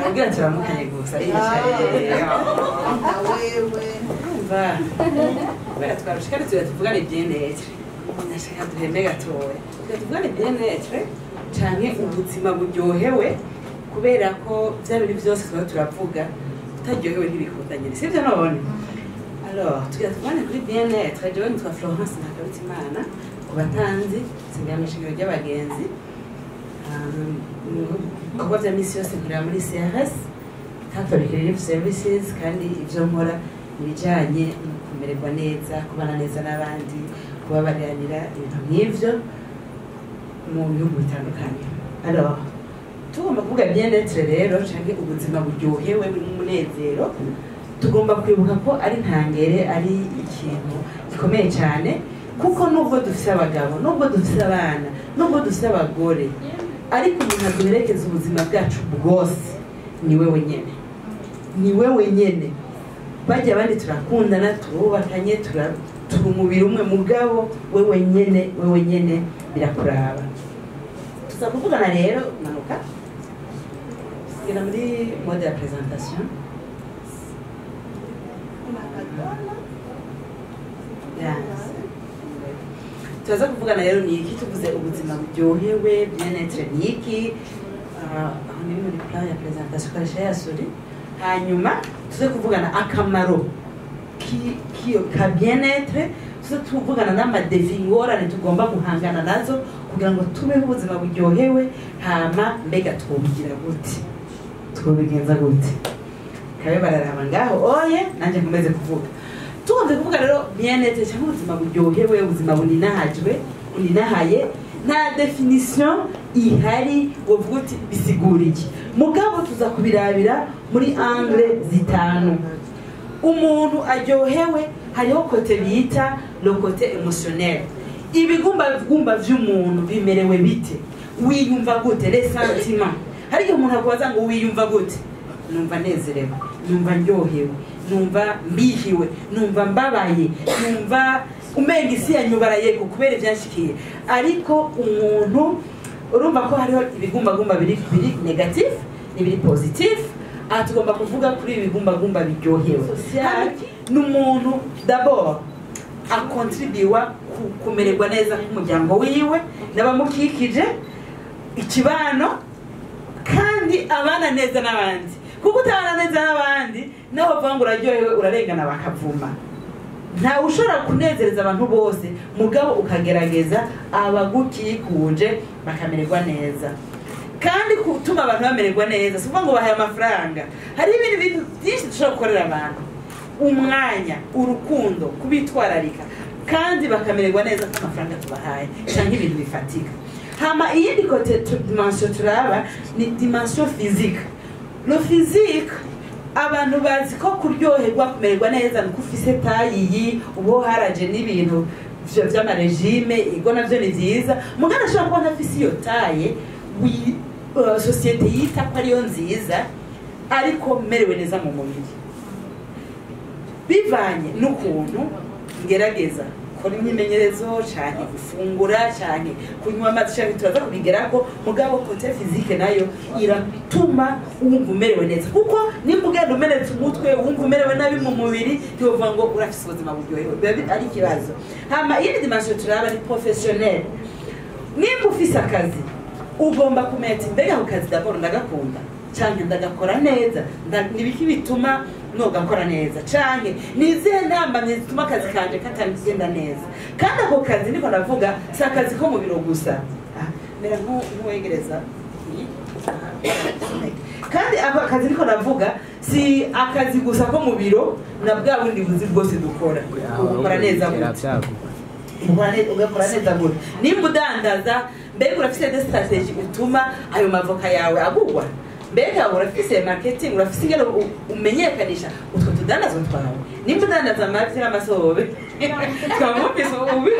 Nabwira turamukanye gusa yicaye. Wewe. Urumva kubera twarushe kandi tuba tuvugane bien-être, nashaka duhembe gatoya, tuba tuvugane bien-être canke ubuzima buryohewe, kubera ko vya bintu vyose tuba turavuga utaryohewe ntibikunda nyene, sivyo? None alors tugira tuvugane kuri bien-être. Jewe nitwa Florence Ntakarutimana, ku batanzi nsengera mw'ishengero ry'abagenzi. Mu bikorwa vya misi yose nkorera muri CRS, Catholic Relief Services, kandi ivyo nkora ibijanye no kumererwa neza, kubana neza n'abandi, kubabariranira, ibintu nk'ivyo mu bihugu bitandukanye. Alors tugomba kuvuga bien-être rero canke ubuzima buryohewe burimo umunezero, tugomba kwibuka ko ari ntangere, ari ikintu gikomeye cyane, kuko nubwo dufise abagabo, nubwo dufise abana, nubwo dufise abagore, ariko umuntu aduherekeza ubuzima bwacu bwose ni we wenyene, ni we wenyene. Bajya abandi turakundana, turubakanye, turi umubiri umwe, mugabo we wenyene, we wenyene birakuraba. Tuza kuvugana rero, manuka genda muri mode ya présentation. Unakatala. Yes. Turaza kuvugana rero ni iki tuvuze ubuzima buryohewe, bien-être ni iki. Aho ni muri plan ya présentation, koresha ya souris. Hanyuma tuze kuvugana akamaro kiyo ka bien-être, tuze tuvugana n'ama défis, ingorane tugomba guhangana nazo kugira ngo tubeho ubuzima buryohewe. Hama mbega twobigira gute, twobigenza gute? Kabe bararaba ngaho oye, nanjye nkomeze kuvuga. Tugombye kuvuga rero bien-être cyangwa ubuzima buryohewe, ubuzima buninahajwe, buninahaye, nta définition ihari wovuga uti bisigura iki, mugabo tuza kubirabira muri angle zitanu. Umuntu aryohewe, hariho côté bita le côté émotionnel: ibigumbagumba vy'umuntu bimerewe bite, wiyumva gute, les sentiments. Hari igihe umuntu akubaza ngo wiyumva gute? Numva nezerewe, numva ndyohewe, numva mbihiwe, numva mbabaye, numva umenga isi yanyubarayeko kubera ivyanshikiye. Ariko umuntu urumva ko hariho ibigumbagumba biri négatif n'ibiri positif. Aha tugomba kuvuga kuri ibi bigumbagumba biryohewe. Ni umuntu d'abord akontribuwa kumererwa neza k'umuryango wiwe n'abamukikije, ikibano, kandi abana neza n'abandi, kuko utabana neza n'abandi naho uvuga ngo uraryohewe, urarengana bakavuma. Ntawe ushobora kunezereza abantu bose, mugabo ukagerageza abagukikuje bakamererwa neza. Kandi gutuma abantu bamererwa neza si ukuvuga ngo bahaye amafaranga. Hari ibindi bintu byinshi dushobora gukorera abantu: umwanya, urukundo, kubitwararika, kandi bakamererwa neza ko amafaranga tubahaye cyangwa ibintu bifatika. Hama iyindi côté dimension turaba ni dimension physique. Le physique, abantu bazi ko kuryoherwa, kumererwa neza nuko ufise taille iyi. Ubu haraje n'ibintu vy'ama régime, igo navyo ni vyiza, mugana ashobora kuba ntafise iyo taille société yita ko ariyo nziza, ariko merewe neza mu mubiri bivanye n'ukuntu ngerageza gukora imyimenyerezo, canke gufungura, canke kunywa amazi, canke turaza kubigerako. Mugabo côté physique nayo iratuma wumva umerewe neza, kuko nimba ugenda umenetse umutwe, wumva umerewe nabi mu mubiri, ntiwovuga ngo urafise ubuzima buryohewe, biba ari ikibazo. Hama iyindi dimension turaba ni professionnel. Nimba ufise akazi, ugomba kumenya ati mbega ako kazi d'abord ndagakunda canke ndagakora neza? Nibiki bituma nogakora neza, canke ni izihe ntambamyi zituma akazi kanje katagenda neza? Kandi ako kazi niko ndavuga si akazi ko mu biro gusa. Mera nk'uwegereza iyi. Aha, kandi ako akazi niko ndavuga si akazi gusa ko mu biro, na bwa bundi buzi bwose dukora, ugukora neza gute? Ugakora neza gute? Nimba udandaza, mbega urafise des stratégies utuma ayo mavoka yawe agurwa? Mbega urafise marketing, urafise ingene umenyekanisha utwo tudandazwa twawe? Nimba udandaza amafi n'amasobe, twamwumvise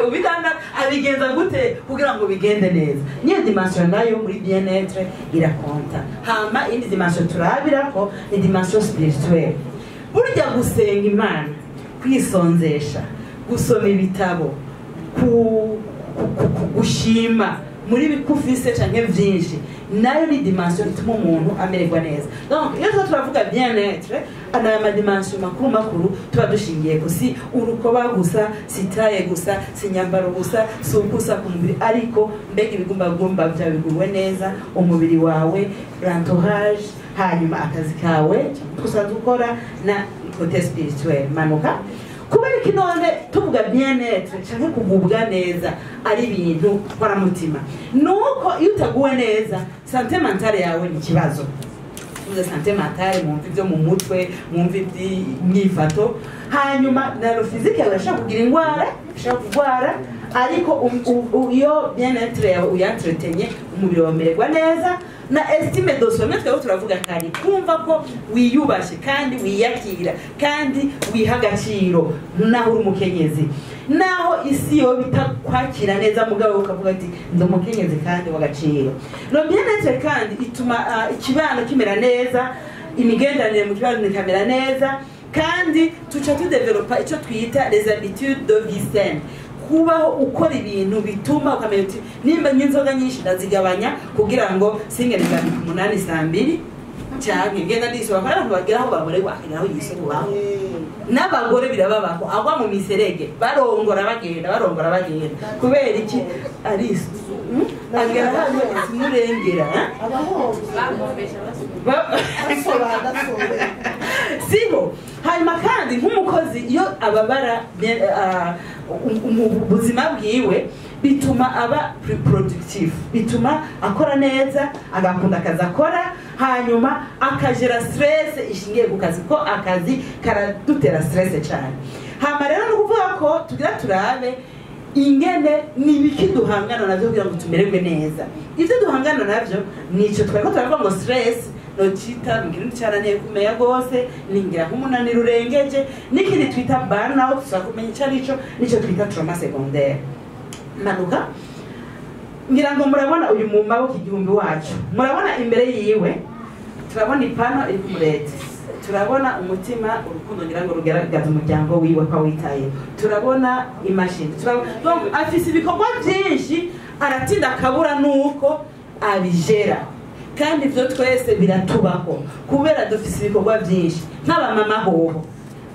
ubidandaza abigenza gute kugira ngo bigende neza? Niyo dimension nayo muri bien-être irakonta. Hama indi dimension turabirako ni dimension spirituelle. Burya gusenga Imana, kwisonzesha, gusoma ibitabo, gushima. Muri bikufise canke vyinshi, nayo ni dimension ituma umuntu amererwa neza. Donc iyo tuba turavuga bien-être, aya ma dimensions makuru makuru tuba dushingiye ko si urukoba gusa, si taille gusa, si nyambaro gusa, si ukusa ku mubiri, ariko mbega ibigumbagumba vyawe biguwe neza, umubiri wawe, l'entourage, hanyuma akazi kawe usanzwe ukora na côté spirituel. Manuka. Kubera iki none tuvuga bien-être canke kugubwa neza ari ibintu mutima? Nuko iyo utaguwe neza, santé mentale yawe ni ikibazo. Tuvuze santé mentale, mwumva ibyo mu mutwe, mwumva iby'imyifato. Hanyuma na physique yawe irashobora kugira indwara, ishobora kurwara, ariko iyo bien-être yawe uyentretenye, umubiri wawe umererwa neza. Na estime de soi twebwe turavuga kari kumva ko wiyubashe kandi wiyakira kandi wiha agaciro, naho uri umukenyezi, naho isi yo bitakwakira neza, mugabo ukavuga ati: "Ndi umukenyezi kandi w'agaciro." Le bien-être kandi ituma ikibano kimera neza, imigenderanire mu kibano ikamera neza, kandi tuca tudevelopa icyo twita les habitudes de vie saine, kubaho ukora ibintu bituma ukamenya uti: "Nimba n'inzoga nyinshi ndazigabanya kugira ngo singene ngabika 8 saa 2, canke ngenda ndisoba." Kubera abantu bagera aho baborerwa, akagera aho yisobaho. N'abagore birababaho, agwa mu miserege, barongora bagenda, barongora bagenda. Kubera iki? Ari agera hano ikimurengera, eh? Siho. Hanyuma kandi nk'umukozi, iyo ababara mu buzima bwiwe, bituma aba productive, bituma akora neza, agakunda akazi akora, hanyuma akagera stress ishingiye ku kazi, ko akazi karadutera stress cyane. Hama rero ni ukuvuga ko tugira turabe ingene ni ibiki duhangana navyo kugira ngo tumererwe neza. Ivyo duhangana navyo nico twariko turavuga ngo stress, nocita mu kirundi carananiye kumenya rwose, ningira nk'umunaniro urengeje, n'ikindi twita burnout, tushobora kumenya ico arico, nico twita trauma secondaire. Manuka. Ngira ngo murabona uyu mu maboko igihumbi wacu, murabona imbere yiwe, turabona ipano iri ku murete, turabona umutima, urukundo, ngira ngo rugaragaza umuryango wiwe ko awitaye, turabona imashini, turabona. Donc afise ibikorwa byinshi, aratinda akabura nuko abijera. Kandi ibyo twese biratubaho kubera dufise ibikorwa byinshi. Nk'abamama hoho,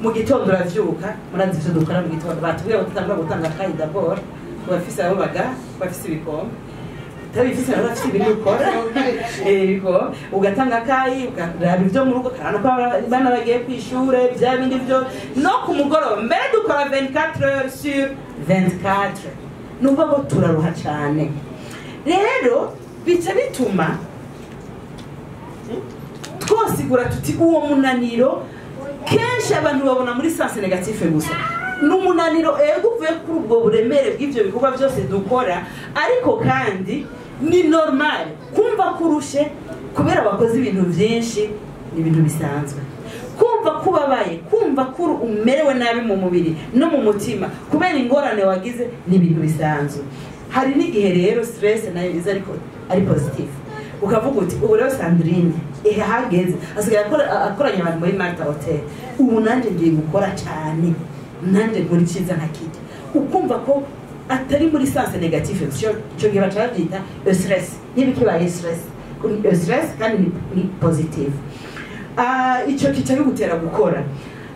mu gitondo uravyuka, murazi ivyo dukora mu gitondo, batubwira ko tutangura gutanga akayi d'abord ku bafise abo baga, ku bafise ibikombe, utabifise nawe urafise ibindi ukora. Yego, ugatanga akayi, ukaraba ibyo mu rugo, karana ko abana bagiye ku ishure, bya bindi byo no ku mugoroba. Mbere dukora 24 heures sur 24, ni ukuvuga ngo turaruha cyane. Rero bica bituma twosigura tuti uwo munaniro kenshi abantu babona muri sens négatif gusa. Ni umunaniro, ego, uvuye kuri ubwo buremere bw'ibyo bikorwa byose dukora, ariko kandi ni normal kumva ko urushe kubera wakoze ibintu byinshi, ni ibintu bisanzwe. Kumva ko ubabaye, kumva ko umerewe nabi mu mubiri no mu mutima kubera ingorane wagize, ni ibintu bisanzwe. Hari n'igihe rero stress nayo iza ariko ari positive, ukavuga uti: "Ubu rero Sandrine ihe hageze, asigaye akoranya abantu muri Marta Hotel, ubu nanjye ngiye gukora cyane, nanjye nkora icyiza nka kijya." Ukumva ko atari muri sens négatif. Icyo gihe baca babyita stress. Niba ikibaye stress, stress kandi ni positive. Icyo kica bigutera gukora.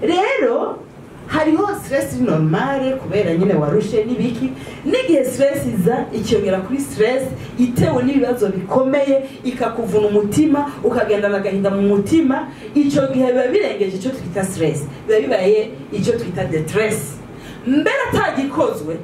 Rero hariho stress normale kubera nyine warushe n'ibiki, n'igihe stress iza ikiyongera kuri stress itewe n'ibibazo bikomeye, ikakuvuna umutima, ukagendana agahinda mu mutima. Icyo gihe biba birengeje icyo twita stress, biba bibaye icyo twita détresse. Mbere atagikozwe,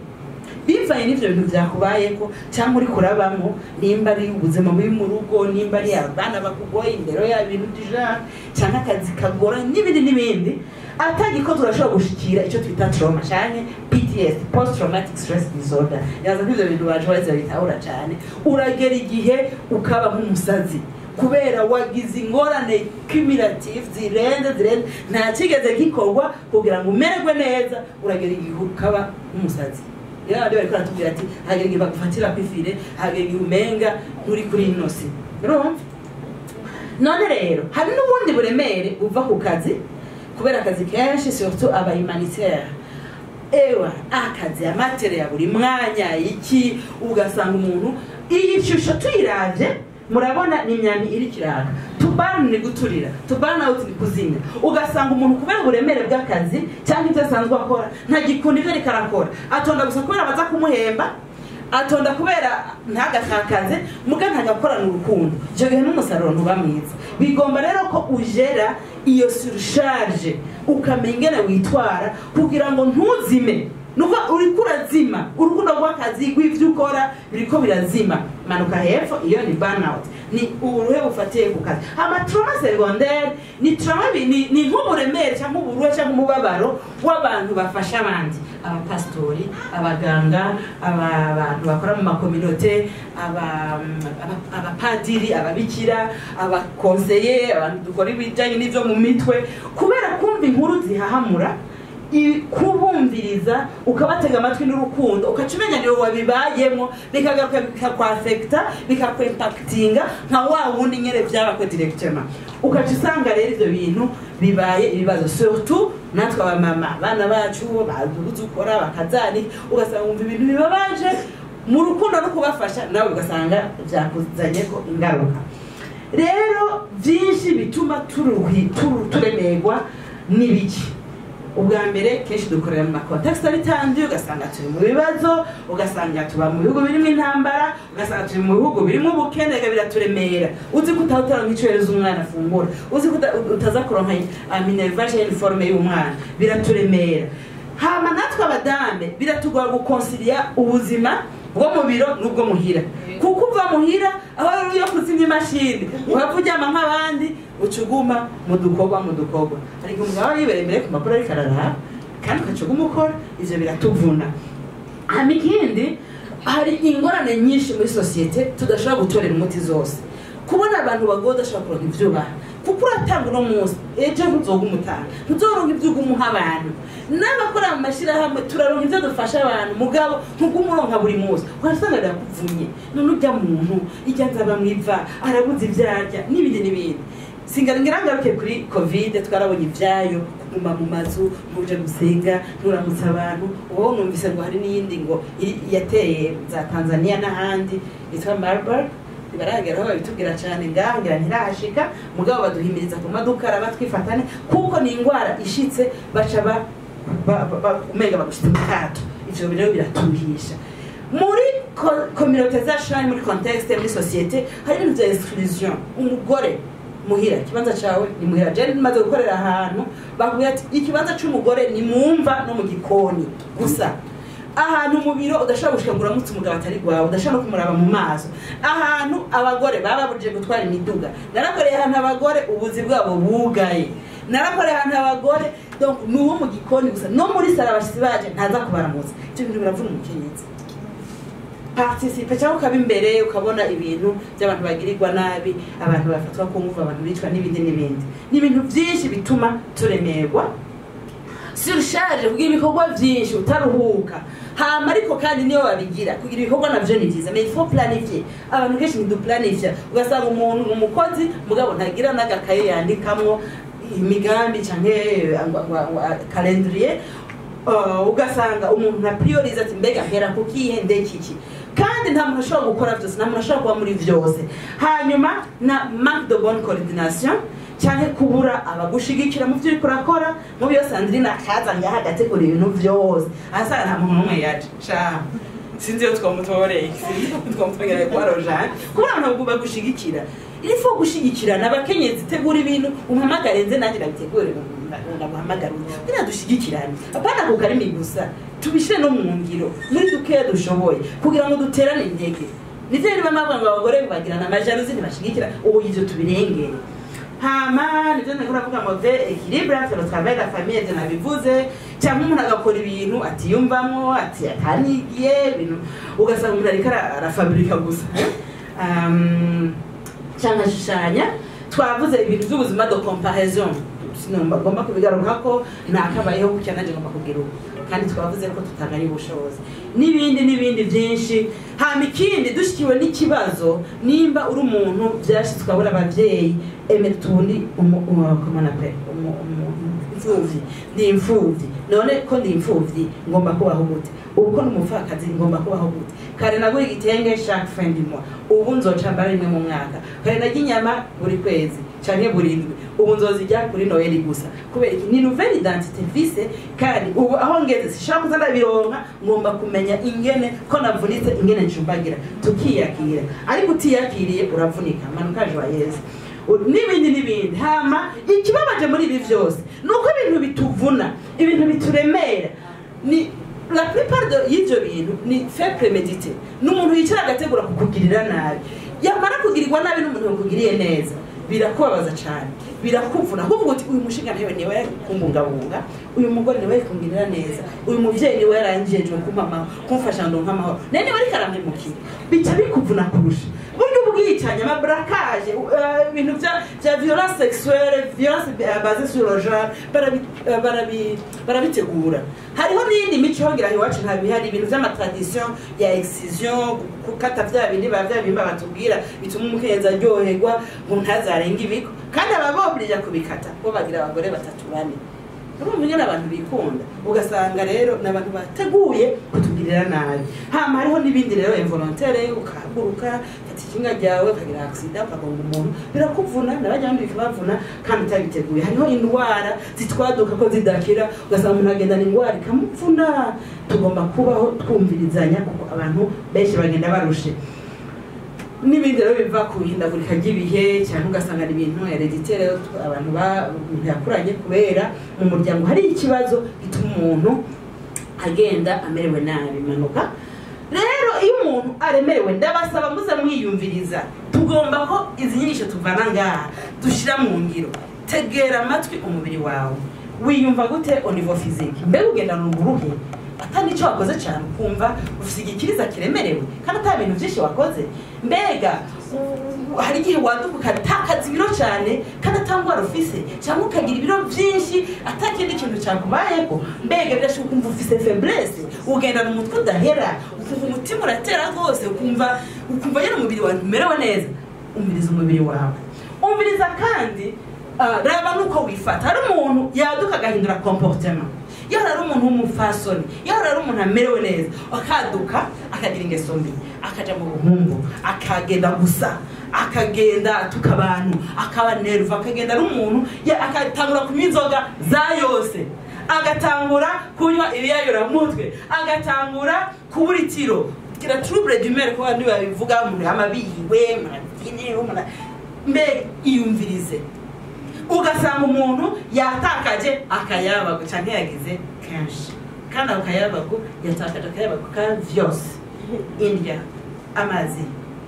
bivanye n'ibyo bintu byakubayeko cyangwa uri kurabamo, nimba ari ubuzima bubi mu rugo, nimba ari abana bakugoye, indero ya bintu dija, cyangwa akazi kagora n'ibindi n'ibindi, atagikozwe urashobora gushikira icyo twita trauma cyane, PTSD, post traumatic stress disorder. Yaza ko ibyo bintu baje bahise babitahura cyane. Uragera igihe ukaba nk'umusazi kubera wagize ingorane cumulative zirenze zirenze, nta kigeze gikorwa kugira ngo umererwe neza. Uragera igihe ukaba nk'umusazi. Rero abandi bariko baratubwira ati hagera igihe bagufatira kw'ifire, hagera igihe umenga nturi kuri ino si. Urumva none rero hari n'ubundi buremere buva ku kazi, kubera akazi kenshi, surtout aba humanitaire. Ewa, akazi amatere ya buri mwanya iki, ugasanga umuntu Iyi shusho tuyiravye, murabona ni imyambi iri kiraka. To burn ni guturira, to burn out ni kuzimya. Ugasanga umuntu kubera uburemere bw'akazi cyangwa ibyo asanzwe akora, ntagikunda ibyo ariko arakora, atonda gusa kubera baza kumuhemba, atonda kubera ntagatakaze, muga ntagakorana urukundo. Icyo gihe n'umusaruro ntuba mwiza. Bigomba rero ko ugera iyo surcharge, ukamenya ingene witwara kugira ngo ntuzime. Nuko uriko urazima urukundo rw'akazi, rw'ivyo ukora biriko birazima. Manuka hepfo, iyo ni burnout, ni uburuhe bufatiye ku kazi. Ama trauma secondaire ni trauma ni nk'uburemere cyangwa uburuhe cyangwa umubabaro w'abantu bafasha abandi: abapasitori, abaganga, abantu bakora mu ma communautés, abapadiri, ababikira, aba conseillers, abantu dukora ibijyanye n'ibyo mu mitwe. Kubera kumva inkuru zihahamura, kubumviriza, ukabatega amatwi n'urukundo, ukaca umenya niwe wabibayemo, bikagaruka bikakwafekita, bikakwimpakitinga nka wa wundi nyene byabako directement. Ukaca usanga rero ivyo bintu bibaye ibibazo, surtout natwe abamama, abana bacu babuze ukora bakazanika, ugasanga wumva ibintu bibabaje mu rukundo no kubafasha, nawe ugasanga byakuzanyeko ingaruka. Rero byinshi bituma turemerwa n'ibiki? Ubwa mbere, kenshi dukorera mu ma contextes ari tendu, ugasanga turi mu bibazo, ugasanga tuba mu bihugu birimo intambara, ugasanga turi mu bihugu birimo ubukene, biraturemera. Uzi ko utaronka ico uhereza umwana afungura, uzi ko utaza kuronka minerval, uniforme y'umwana, biraturemera. Hama natwe abadame biratugora gukonsiliya ubuzima bwo mu biro n'ubwo muhira, kuko uva muhira aho rero iyo kuzimya imashini uhava uryama nk'abandi, uca uguma mu dukorwa mu dukorwa. Ariko umugabo aba yibereye imbere ku mpapuro ariko araraba, kandi ugaca uguma ukora ivyo, biratuvuna. Hama ikindi, hari ingorane nyinshi muri société tudashobora gutorera umuti zose. Kubona abantu bagoye, udashobora kuronka ivyo ubaha, kuko uratanga uno munsi, ejo ntuzoga umutanga, ntuzoronka ivyo uguma uha abantu. N'abakora mu mashyirahamwe turaronka ivyo dufasha abantu, mugabo ntuguma uronka buri munsi, ugasanga birakuvunye. None urya muntu irya nzaba mwiva arabuze ivyo arya, n'ibindi n'ibindi. Singira ngaruke kuri COVID, twarabonye ivyayo, kuguma mu mazu, ntuje gusenga, nturamutse abantu. Ubu numvise ngo hari n'iyindi ngo yateye za Tanzania n'ahandi yitwa Marburg, ntibaragera aho babitubwira cyane ngaha, ngira ntirahashika, mugabo baduhimiriza ku maduka araba twifatane, kuko ni indwara ishitse baca umenga bagushitse mu kato. Ivyo rero biratuhisha muri communauté zacu, canke muri contexte, muri société hari ibintu vya exclusion. Umugore muhira, ikibanza cawe ni muhira. Je maze gukorera ahantu bakubwira ati ikibanza c'umugore ni mumva no mu gikoni gusa. Ahantu mu biro udashobora gushika ngo uramutse umugabo atari gwawe, udashobora no kumuraba mu maso. Ahantu abagore baba babujije gutwara imiduga. Narakoreye ahantu abagore ubuzi bwabo bugaye. Narakoreye ahantu abagore, donc ni uwo mu gikoni gusa, no muri salon abashitsi baje ntaza kubaramutsa. Ivyo bintu biravuna umukenyezi. Participe cyangwa ukaba imbere, ukabona ibintu by'abantu bagirirwa nabi, abantu bafatwa ku ngufu, abantu bicwa, n'ibindi n'ibindi. Ni ibintu byinshi bituma turemerwa, surcharge, kugira ibikorwa byinshi utaruhuka. Hama ariko kandi niyo babigira, kugira ibikorwa navyo ni byiza, mais il faut planifier. Abantu kenshi ntiduplanifya, ugasanga umuntu ni umukozi, mugabo ntagira n'agakaye yandikamwo imigambi canke calendrier. Ugasanga umuntu nta priorize, ati mbega mpera kukihe, ndekiki? Kandi nta muntu ashobora gukora byose, nta muntu ashobora kuba muri byose. Hanyuma na manque de bonne coordination, cyangwa kubura abagushigikira mu byo uriko urakora. Mu byo Sandrine akaza ngaha agategura ibintu byose, asanga nta muntu n'umwe yaje sha, sinzi iyo twamutoreye, sinzi ko twamutoreye kwa Rojane, kubura abantu bagushigikira. Il faut gushigikirana. Abakenyezi, tegura ibintu umpamagare nze nanjye nabitegure, ndaguhamagara kugira dushigikirane, apana ku karimi gusa, tubishire no mu ngiro muri dukeya dushoboye, kugira ngo duterane intege. Nivyo rero bamwe ngo abagore bagirana ama jalousies, ntibashigikira. Ubu ivyo tubirengere. Hama nivyo nariko ndavuga, mauvais équilibre entre le travail et la famille, ivyo nabivuze. Cyangwa umuntu agakora ibintu atiyumvamwo, ati atanigiye ibintu, ugasanga umuntu ariko arafabrika gusa, cyangwa ashushanya. Twavuze ibintu by'ubuzima de comparaison, ngomba kubigaruka ko nakabayeho gutya, nanjye ngomba kugira ubu, kandi twavuze ko tutanganya ubushobozi, n'ibindi n'ibindi byinshi. Hama ikindi, dushikiwe n'ikibazo, nimba uri umuntu byashitse ukabura abavyeyi, eme tundi comment on appelle Imfuvyi, ndi imfuvyi. None ko ndi imfuvyi, ngomba kubaho gute? Ubu ko ndi umupfakazi, ngomba kubaho gute? Kare nagura igitenge chaque fin du mois, ubu nzoca mbara rimwe mu mwaka. Kare narya inyama buri kwezi canke buri ndwi, ubu nzozirya kuri Noël gusa. Kubera iki? Ni nouvelle identité mfise, kandi ubu aho ngeze sishaka kuza ndabironka. Ngomba kumenya ingene ko navunitse, ingene ncumbagira, tukiyakira. Ariko utiyakiriye uravunika. Manuka, Joyeuse, n'ibindi n'ibindi. Hama ikibabaje muri ibi vyose ni uko ibintu bituvuna, ibintu bituremera, ni la plupart y'ivyo bintu ni fait prémédité. Ni umuntu yicara agategura kukugirira nabi. Yamara kugirirwa nabi n'umuntu yakugiriye neza, birakubabaza cyane, birakuvuna, kuvuga uti: "Uyu mushinga ntewe niwe yari kumbungabunga, uyu mugore niwe yari kungirira neza, uyu muvyeyi niwe yaranjejwe kumpa amahoro, kumfasha ndonka amahoro, naye niwe ariko arampemukira." Bica bikuvuna kurusha. Burya ubwicanyi, ama braquage, ibintu vya violence sexuelle, violence basée sur le genre, barabitegura. Hariho n'iyindi mico yongera. Iwacu nta bihari, ibintu vy'ama tradition ya excision, gukata vya bindi ba vya bimba batubwira bituma umukenyezi aryoherwa, ngo ntazarenga ibigo, kandi aba boblija kubikata bo bagira abagore batatu, bane. Urumva ingene abantu bikunda? Ugasanga rero ni abantu bateguye kutugirira nabi. Hama hariho n'ibindi rero involontaire: ukahaguruka, fata ikinga ryawe, ukagira accident, ukagonga umuntu, birakuvuna, n'abajya abandi bikabavuna kandi utabiteguye. Hariho indwara zitwaduka ko zidakira, ugasanga umuntu agendana indwara ikamuvuna. Tugomba kubaho twumvirizanya, kuko abantu benshi bagenda barushe. N'ibindi rero biva ku ihindagurika ry'ibihe, cyangwa ugasanga ni ibintu héréditaire, abantu umuntu yakuranye kubera mu muryango hari ikibazo gituma umuntu agenda amerewe nabi. Manuka. Rero iyo umuntu aremerewe, ndabasaba muze mwiyumviriza. Tugomba ko izi nyigisho tuvana ngaha dushyira mu ngiro. Tegera amatwi umubiri wawe. Wiyumva gute au niveau physique? Mbega ugendana uburuhe ata n'icyo wakoze cyane, ukumva ufite igikiriza kiremerewe kandi ata bintu byinshi wakoze? Mbega hari igihe waduka ugatakaza ibiro cyane kandi ata ndwara ufise, cyangwa ukagira ibiro byinshi ata kindi kintu cyakubayeko? Mbega birashoboka ukumva ufise faiblesse, ugendana umutwe udahera, ukumva umutima uratera rwose, ukumva nyine umubiri wawe ntumerewe neza? Umviriza umubiri wawe, umviriza kandi raba nuko wifata. Hari umuntu yaduka agahindura comportement. Yahora ari umuntu w'umufasoni, yahora ari umuntu amerewe neza, akaduka akagira ingeso mbi, akaja mu buhumbu, akagenda gusa, akagenda atuka abantu, akaba nerveux, akagenda ari umuntu akatangura kunywa inzoga za yose, agatangura kunywa ibiyayuramutwe, agatangura kubura itiro, kugira trouble d'humeur, kuko abandi babivuga, umuntu yamabiwe, umuntu abyine, umuntu. Mbega iyumvirize. Ugasanga umuntu yatakaje akayabagu canke yagize kenshi, kandi ako kayabagu, yatakaje akayabagu ka vyose: indya, amazi,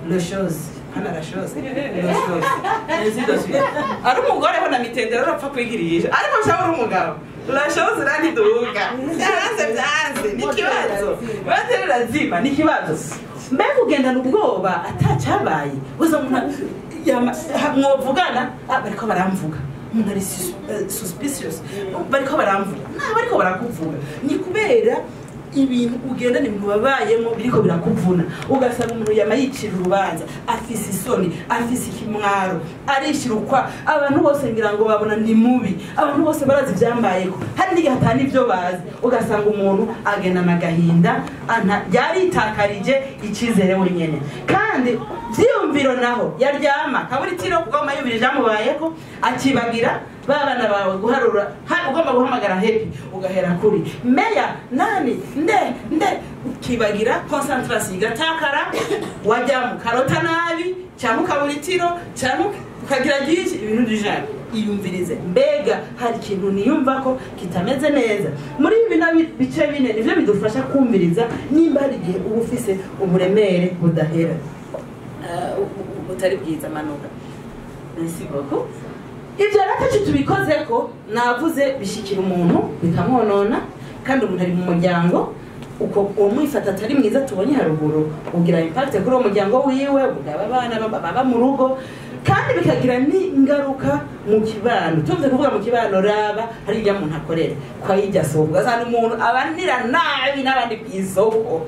le chose hana, la chose, le chose, ainsi de suite. Ari umugore ho na mitendero urapfa kwigirisha, ariko nshaka uri umugabo, la chose raniduga, byanze byanze, ni ikibazo, maze rurazima, ni ikibazo. Mbega ugendana ubwoba atacyabaye? Uza umuntu mwovugana: "Ah, bariko baramvuga." Umuntu ari suspicious: "Bariko baramvuga." Nta bariko barakuvuga, ni kubera ibintu ugendana, ibintu wabayemo biriko birakuvuna. Ugasanga umuntu yama yicira urubanza, afise isoni, afise ikimwaro, arishira ukwa abantu bose ngira ngo babona ni mubi, abantu bose barazi ivyambayeko. Hari n'igihe atari ibyo bazi. Ugasanga umuntu agendana agahinda, yaritakarije icyizere wenyene. Kandi vyiyumviro naho yaryama kabura itiro, kuko yumvira ivyamubayeko, akibagira ba bana bawe guharura. Ugomba guhamagara Happy, ugahera kuri meya nani nde nde, ukibagira, concentration igatakara, wajya mu karota nabi, cyangwa ukabura itiro, cyangwa ukagira byinshi, ibintu bijana. Iyumvirize: mbega hari ikintu niyumva ko kitameze neza? Muri ibi bice bine nivyo bidufasha kumviriza nimba hari igihe uba ufise uburemere budahera, butari bwiza. Manuka. Merci beaucoup. Ibyo rero ataco tubikoze ko navuze, bishikira umuntu bikamwonona. Kandi umuntu ari mu muryango, uko uwo mwifata atari mwiza tubonye haruguru ugira impact kuri uwo muryango wiwe, ubwo abana baba mu rugo, kandi bikagira n'ingaruka mu kibano. Tuvuze kuvuga mu kibano, raba hari ibyo umuntu akorera kwa yijya soko, ugasanga umuntu abanira nabi n'abandi ku isoko,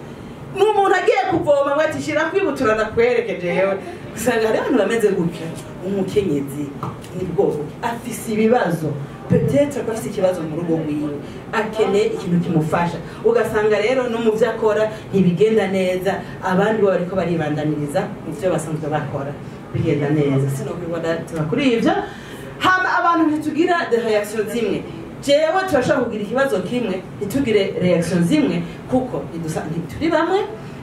ni umuntu agiye kuvoma ngo ati: "Shira kwibutura ndakwereke jewe." Usanga hari abantu bameze gutya. Umukenyezi ni bwoko afise ibibazo. Peut-être ko afite ikibazo mu rugo rwiwe, akeneye ikintu kimufasha. Ugasanga rero no mu byo akora ntibigenda neza, abandi bo bariko baribandaniriza mu byo basanzwe bakora bigenda neza. Sinokwibona tuba kuri ibyo. Hama abantu ntitugira des réactions zimwe. Jewe turashobora kugira ikibazo kimwe, ntitugire réaction zimwe, kuko ntituri bamwe,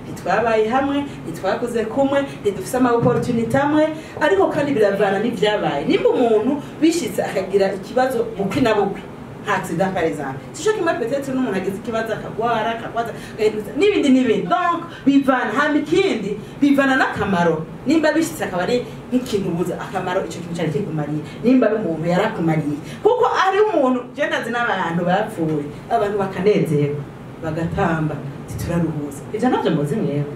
ntitwabaye hamwe, ntitwakoze kumwe, ntidufise ama opportunité amwe. Ariko kandi biravana n'ivyabaye. Nimba umuntu bishitse akagira ikibazo bukwi na bukwi, nka accident par exemple, sico kimwe peut-être n'umuntu agize ikibazo akagwara, akagwaza, agahindutsa n'ibindi n'ibindi. Donc bivana. Hama ikindi, bivana n'akamaro. Nimba bishitse akaba ari nk'ikintu ubuze akamaro ico kintu cari kikumariye, nimba ari umuntu yarakumariye, kuko ari umuntu. Je ndazi n'abantu bapfuye, abantu bakanezerwa, bagatamba, tituraruhuza. Ivyo navyo muzi mwebwe,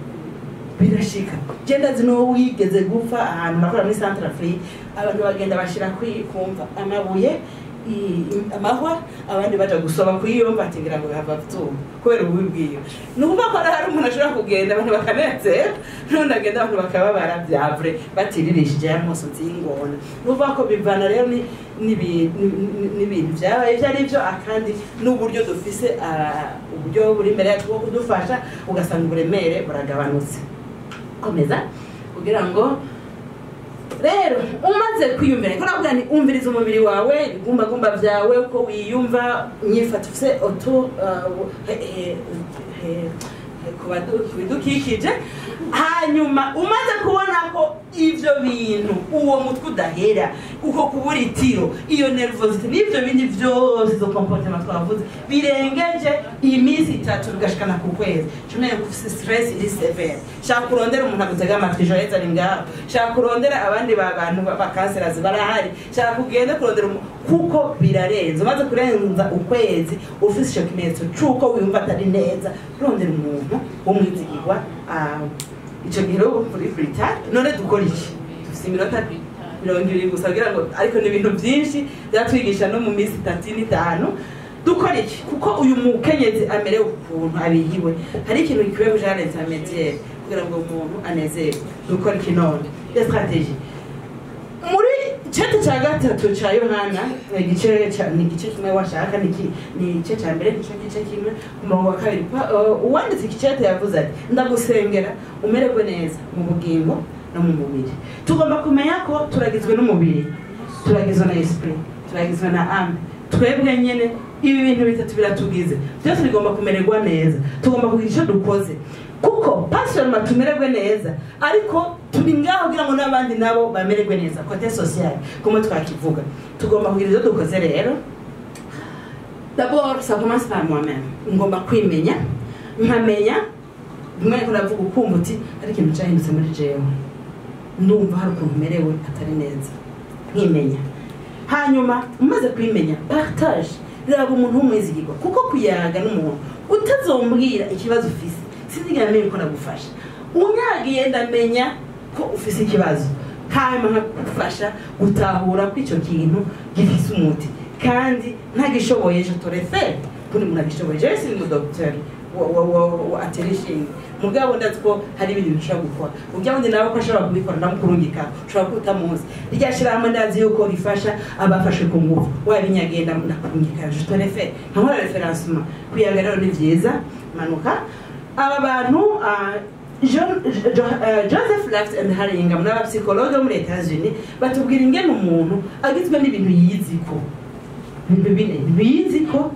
birashika. Je ndazi n'uwo wigeze gupfa ahantu nakora muri Centre Afrique, abantu bagenda bashira kumva amabuye, amahwa, abandi baja gusoba kuyiyumva, ati ngira ngo bihava vyuma kubera ububi bwiwe. Ni ukuvuga ko hari umuntu ashobora kugenda abantu bakanezerwa, n'undi agenda abantu bakababara vya vrai, batiririshije ya musozi y'ingona. Ni ukuvuga ko bivana rero n'ibintu vyabaye ivyo ari vyo, akandi n'uburyo dufise, uburyo buri imbere yacu bwo kudufasha, ugasanga uburemere buragabanutse. Komeza. Kugira ngo rero umaze kwiyumvira, ko navuga nti umviriza umubiri wawe, ibigumbagumba vyawe, uko wiyumva, inyifato ufise oto ku bidukikije. Hanyuma umaze kubona ko ivyo bintu, uwo mutwe udahera, uko kubura itiro, iyo nervosité n'ivyo bindi vyose, izo comportement twavuze, birengeje iminsi 3 bigashikana ku kwezi, cumenya ko ufise stress iri sévère. Shaka kurondera umuntu agutega amatwi. Joyeux ari ngaho. Shaka kurondera abandi bantu bakanserazi barahari. Shaka kugenda kurondera kuko birarenze. Umaze kurenza ukwezi ufise ico kimenyetso c'uko wiyumva atari neza, rondera umuntu w'umwizigirwa. Ico gihe rero muri Britain. None dukora iki? Dufise iminota 20 gusa kugira ngo, ariko ni ibintu byinshi byatwigisha no mu minsi 3 n'5. Dukora iki? Kuko uyu mukenyezi amerewe ukuntu abihiwe, hari ikintu gikwiye kuja intermédiaire kugira ngo umuntu anezerwe. Dukora iki none? Ya stratégie muri cete cya gatatu cya Yohana, igice ni igice kimwe washaka, ni igice cya mbere, nico gice kimwe, ku murongo wa 2. Uwanditse iki cete yavuze ati: "Ndagusengera umererwe neza mu bugingo no mu mubiri." Tugomba kumenya ko turagizwe n'umubiri, turagizwe na esprit, turagizwe na âme. Twebwe nyene ibi bintu bitatu biratugize, byose bigomba kumererwa neza. Tugomba kugira icyo dukoze, kuko pasiyonoma tumererwe neza, ariko turi ngaho kugira ngo n'abandi nabo bamererwe neza, côté social kumwe twakivuga. Tugomba kugira ibyo dukoze rero. D'abord, ça commence par moi-même. Ngomba kwimenya, nkamenya bimwe ariko ndavuga, ukumva uti hari ikintu cyahindutse muri jewe, ndumva hari ukuntu merewe atari neza, nkimenya. Hanyuma umaze kwimenya, partage, raba umuntu w'umwizigirwa, kuko kuyaga n'umuntu, utazombwira ikibazo ufise sinzigera menya uko nagufasha. Unyagiye ndamenya ko ufise ikibazo, hanyuma nkagufasha gutahura ko icyo kintu gifise umuti, kandi ntagishoboye je te réfère kuri umuntu agishoboye. Jewe sindi umudokiteri wa atera inshinge, mugabo ndazi ko hari ibintu bishobora gukora. Urya wundi nawe ko ashobora kubikora, ndamukurungika. Ushobora kuba utamuzi, rya shirahamwe ndazi yuko rifasha abafashwe ku ngufu, wabinyagenda ndakurungika, je te réfère, nkakora référencement. Kuyaga rero ni vyiza. Manuka. Aba bantu, Joseph Luft and Harry Ingham, n'abapsychologue bo muri Etats-Unis, batubwira ingene umuntu agizwe n'ibintu yiziko, ibintu bine, ibintu yiziko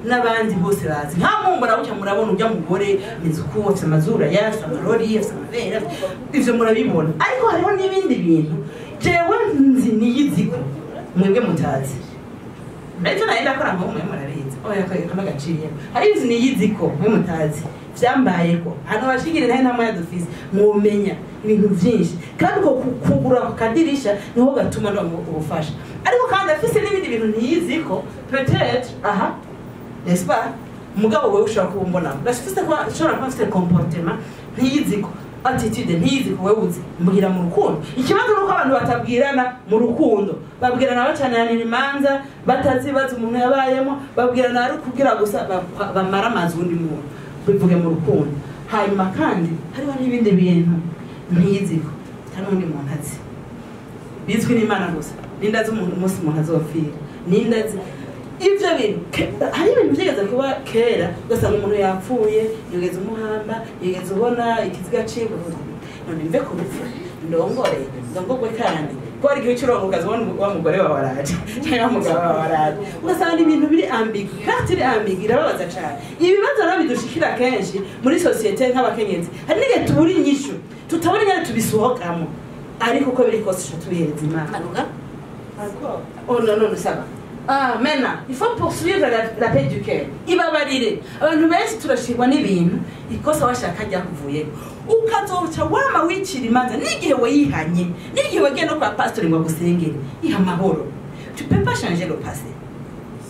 n'abandi bose bazi. Nka mumbona gutya, murabona ujya mugore meze uku, afise amazuru aya, afise amarori, afise amabere, ivyo murabibona. Ariko hariho n'ibindi bintu jewe nzi niyiziko mwebwe mutazi. Ndetse nayo ndakora nko mwe murabizi, oya kano gaciyemo. Hari inzu niyiziko mwe mutazi, vyambayeko hano bashingire nayo nta mwanya dufise, mwomenya ibintu vyinshi. Kandi uko kugura ku kadirisha niho gatuma ndonka ubufasha. Ariko kandi afise n'ibindi bintu ntiyiziko peut-être aha, n'est-ce pas? Mugabo wewe ushobora kuba umbona ndafise kuba ushobora kuba mfite comportement ntiyiziko, attitude ntiyiziko, wewe uzi. Mbwira mu rukundo. Ikibazo nuko abantu batabwirana mu rukundo, babwirana bacananira imanza, batazi ibibazo umuntu yabayemo, babwirana ari ukubwira gusa bamara amazi undi muntu. Bivuge mu rukundo. Hanyuma kandi hariho n'ibindi bintu ntiyiziko nta n'undi muntu azi, bizwi n'Imana gusa. Ninde azi umunsi umuntu azopfira? Ninde azi ivyo bintu? Hari ibintu vyigeze kuba kera, ugasanga umuntu yapfuye, yigeze umuhamba, yigeze ubona ikiziga ciwe, none mve ku rupfu ndongore, ndongorwe. Kandi ko hari igihe ucurongo ukazibona wa mugore wawe araje cyangwa wa mugabo wawe araje, ugasanga ibintu biri ambigu, kandi iri ambigu irababaza cane. Ibibazo rero bidushikira kenshi muri société nk'abakenyezi, hari n'igihe tubura inyishu, tutabona ingene tubisohokamo, ariko uko biri kose tuca tubihereza Imana. Oh non, non, ça va. Ah, maintenant, il faut poursuivre la paix du cœur. Ibabarire. Abantu benshi turashirwa n'ibintu, ikosa washaka ryakuvuyeko. Ukazoca wama wicira imanza n'igihe wayihanye, n'igihe wagiye no kwa pastor ngo agusengere. Iha amahoro. Tu peux pas changer le passé.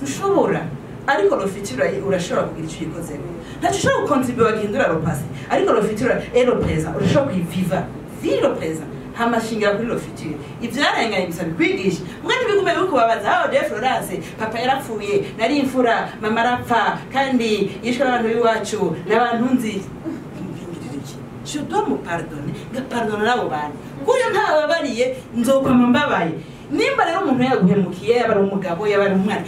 Ntushobora. Ariko le futur urashobora kugira icyo uyikozemo. Ntacyo ushobora gukontribuer guhindura le passé. Ariko le futur et le présent, urashobora kuyiviva. Vis le présent. Hamashingira kuri le futur. Ivyarenganye gusa bikwigisha, mwe ntibigume bikubabaza. Aho de Florence, papa yarapfuye, nari imfura, mama arapfa, kandi yishwe n'abantu b'iwacu n'abantu nzi. Mbingirira iki? Je dois me pardonner, ngapardona n'abo bantu, kuyo ntababariye nzokwama mbabaye. Nimba rero umuntu yaguhemukiye, yaba ari umugabo, yaba ari umwana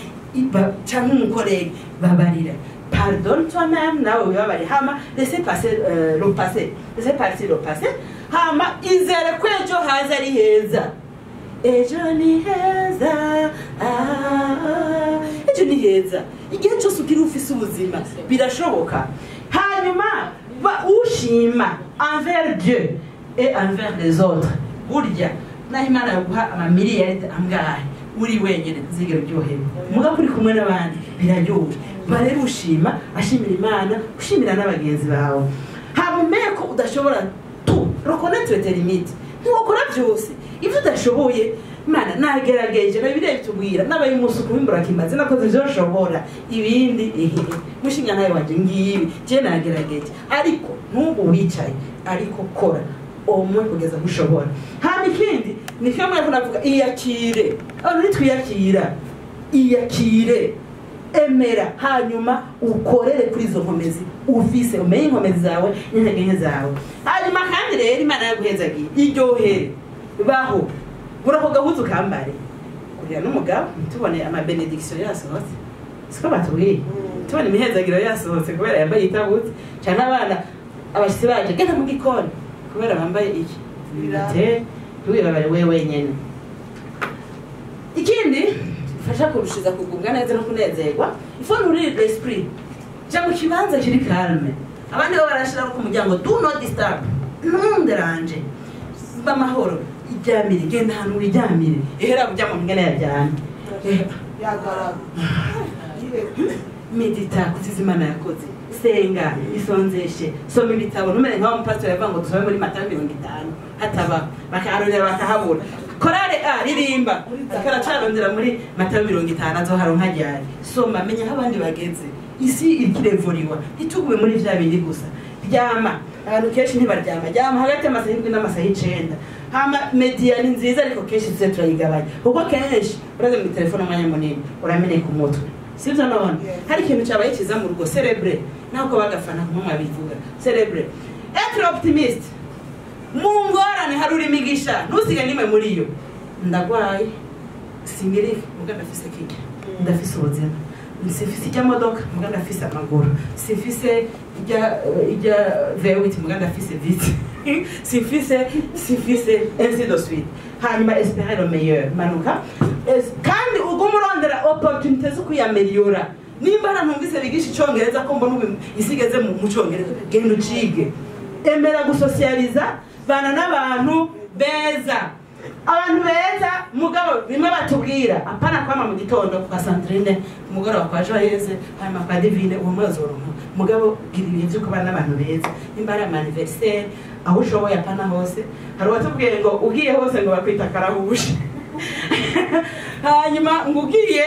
canke umu collègue, babarira. Pardonne toi-même, nawe wibabare, hama laissez passer le passé, laissez passer le passé, hama izere ko ejo haza ari heza. Ejo ni heza, ah, ejo ni heza. Igihe cyose ugira ufise ubuzima birashoboka. Hanyuma ba ushima envers Dieu et envers les autres. Burya naho Imana yaguha amamiliyari angahe, uri wenyine ntuzigera uryoherwa, mugabo uri kumwe n'abandi biraryoshye. Ba rero ushima, ashimira Imana, ushimira n'abagenzi bawe. Hama umenye ko udashobora tu reconnaître tes limites. Ntiwakora byose. Ibyo udashoboye, Mana nagerageje, na Bibiliya bitubwira nabaye umusuku w'imburakimazi, nakoze ibyo nshobora, ibindi ehehe mushinga nawe wanje ngibi, je nagerageje. Ariko ntubu wicaye, ariko kora omwe kugeza aho ushobora. Hama ikindi ni kimwe ariko navuga, iyakire. Abantu nitwiyakira. Iyakire, emera, hanyuma ukorere kuri izo nkomezi ufise, umenye inkomezi zawe n'intege nke zawe. Hanyuma kandi rero Imana yaguhezagiye, iryohere, baho gura ako gahuzu kambare, kurira n'umugabo ntitubone ama bénédiction yasohotse. Siko batubwiye? Tubone imihezagiro yasohotse kubera yambaye itabutse, cyane abana abashitsi baje, genda mu gikoni, kubera bambaye iki te. Ntiwibabare wewe wenyene. Ikindi fasha kurushiza kugubwa neza no kunezerwa, il faut nourrir l'esprit. Ja mu kibanza kiri calme. Abandi bo barashira ku muryango "Do not disturb", ntundéranje, b'amahoro. Iryamire, genda ahantu wiryamire, ehera kujya mu ngene yaryamye. Yagaragara. Medita ku vyiza Imana yakoze, senga, isonzeshe, soma ibitabo. Ntumere nk'aho umupasitori yavuga ngo dusome muri Matayo 50, hataba bakaharondera bakahabura. Korale a ririmba, karacarondera muri Matayo 50, azoharonka ryari? Soma, menya aho abandi bageze, isi iriko irevuriwa. Ntitugume muri vya bindi gusa. Ryama. Abantu kenshi ntibaryama. Ryama hagati y'amasaha 7 n'amasaha 9. Hama média ni nziza, ariko kenshi tuze turayigabanya, kuko kenshi uraze mu telefone umwanya munini urameneka umutwe, sibyo none? Yes. Hari ikintu cyabaye cyiza mu rugo, célèbre naho bagafana kumwe mwabivuga, célèbre. Être optimiste mu ngorane, harura imigisha, ntusige nimwe muri yo. Ndagwaye, singirife, muga ndafise kirya, ndafise ubuzima. Sifise ijya modoka, muga ndafise amaguru. Sifise ijya V8, muga ndafise vite. Sifise ainsi de suite. Hanyuma espérer le meilleur, manuka. Kandi uguma urondera opportunité zo kwiyameliora. Nimba ntumvise bigisha icongereza, ko mbona ubu isi igeze mu congereza, genda ucige. Emera gusocializa, bana n'abantu beza, abantu beza. Mugabo bimwe batubwira, apana kwama mu gitondo kwa Sandrine, ku mugoroba kwa Joyeuse, hanyuma kwa Divine, uwo muzoronka. Mugabo gira ibihe byo kubana n'abantu beza. Nimba ari ama anniversaire, aho ushoboye, apana hose. Hari uwatubwiye ngo ugiye hose ngo bakwita karahuje, hanyuma ngo ugiye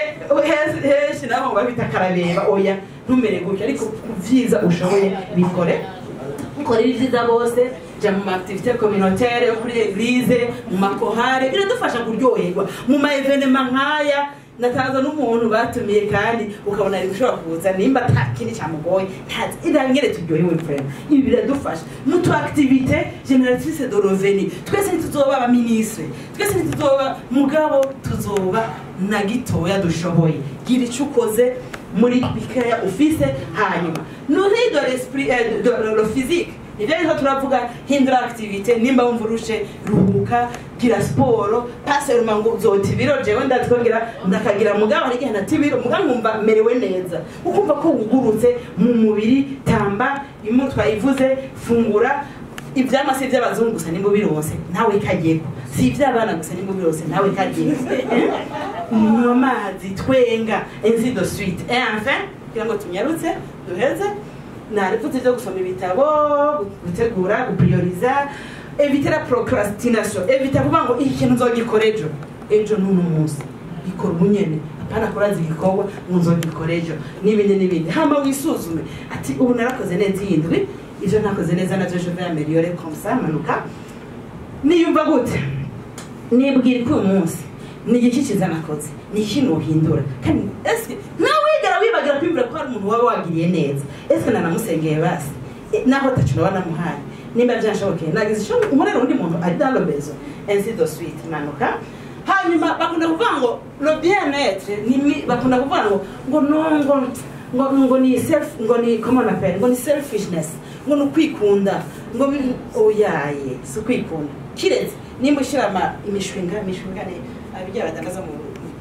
henshi naho ngo bakwita karabeba. Oya, ntumere gutyo, ariko ku byiza ushoboye bikore. Ukorera ibyiza bose, jya mu ma activité communautaire yo kuri église, mu makohare, biradufasha kuryoherwa, mu ma événement nk'aya. Nataza n'umuntu batumiye kandi ukabona ari gushobora kuza nimba ata kindi cyamugoye, nta ingene turyohewe. Vraiment, ibi biradufasha n'utu activité génératrice de revenu. Twese ntituzoba aba ministre, twese ntituzoba, mugabo tuzoba na gitoya dushoboye. Gira icyo ukoze muri bikeya ufise. Hanyuma nourrir de l'esprit, de le physique, nivyo rero turavuga. Hindura activité nimba wumva urushe, ruhuka, gira siporo, pas seulement ngo uzota ibiro. Jewe ndatwongera ndakagira, mugabo hari igihe nata ibiro, mugabo nkumva merewe neza, ukumva ko wugurutse mu mubiri. Tamba imwe twayivuze, fungura ivyamwa, si ivy'abazungu gusa nimba ubironse nawe kageko, si ivy'abana gusa nimba ubironse nawe kageko. Nywa amazi, twenga, ainsi de suite. Et enfin, kugira ngo tunyarutse duheze, narivuze ibyo gusoma ibitabo, gutegura, guprioriza, éviter la procrastination, éviter kuvuga ngo iki kintu nzogikora ejo. Ejo n'uno munsi, ikora ubunyene, apana kuraza igikorwa ngo nzogikora ejo, n'ibindi n'ibindi. Hama wisuzume ati ubu narakoze neza iyi ndwi, ivyo ntakoze neza navyo je vais améliorer comme ça. Manuka. Niyumva gute? Nibwira ko uyu munsi ni igiki cyiza nakoze, ni iki nohindura? Kandi eske nawe wigera wibagira kwiyumvira ko hari umuntu waba wagiriye neza? Eske nanamusengeye basi? Naho tacu naba namuhaye, nimba byanshobokeye nagize icyo nkorera undi muntu ari dans le besoin, ainsi de suite. Manuka. Hanyuma bakunda kuvuga ngo le bien-être ni bakunda kuvuga ngo no ngo ni self, ngo ni, comment on appelle, ngo ni selfishness, ngo ni ukwikunda, ngo oyaye, si ukwikunda, kiretse nimba ushyira ama imishwinga ni abijya badandaza mu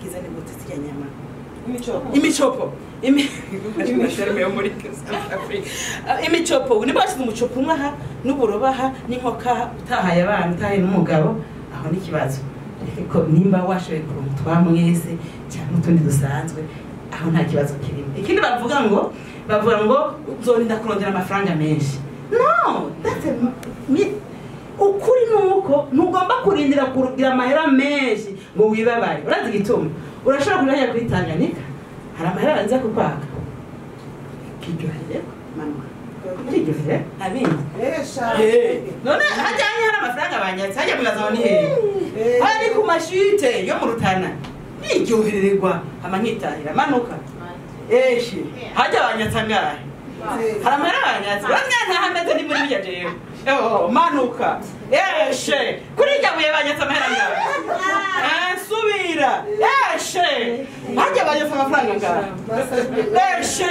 bwiza, ni gute zirya nyama, imicopo, yo muri Afrika, imicopo, niba washyize umucopo umwe aha n'uburoba aha n'inkoko aha, utahaye abana, utahaye n'umugabo, aho ni ikibazo. Ariko nimba washoboye kuronka utwa mwese cyangwa utundi dusanzwe, aho nta kibazo kirimo. Ikindi bavuga ngo uzorinda kurondera amafaranga menshi. No, that's a, ukuri ni uko ntugomba kurindira kugira amahera menshi ngo wibabare. Urazi igituma? Urashobora kujya kuri Tanganyika, hari amahera banza kukwaka, kiryohere, manuka, kiryohere, nta bindi. Esha. None hajyanye hari amafaranga banyatse hajya mwibaza ngo ni hehe? Hari ku mashite yo mu Rutana, niryohererwa hama nkitahira. Manuka. Eshi hajya banyatse angahe? Hari amahera banyatse bamwe ntahameze ni muri bijya jewe. Oh, manuka. Eshe kuri irya buye banyatse amahera angahe? Nsubira. Eshe hajya banyatse amafaranga angahe? Eshe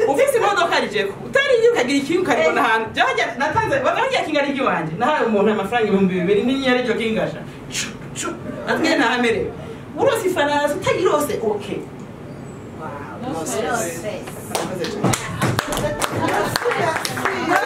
ufise imodoka rijeko utari ukagira ikintu ukaribona ahantu byajya natanze bajya kinga ari iwanjye, nahaye umuntu amafaranga 2000 n'inyari ryo kingasha cu cu atwe ntahamerewe. Urose ifarasi utayirose, okay. Wow, no stress. Murakoze cyane. Merci, merci.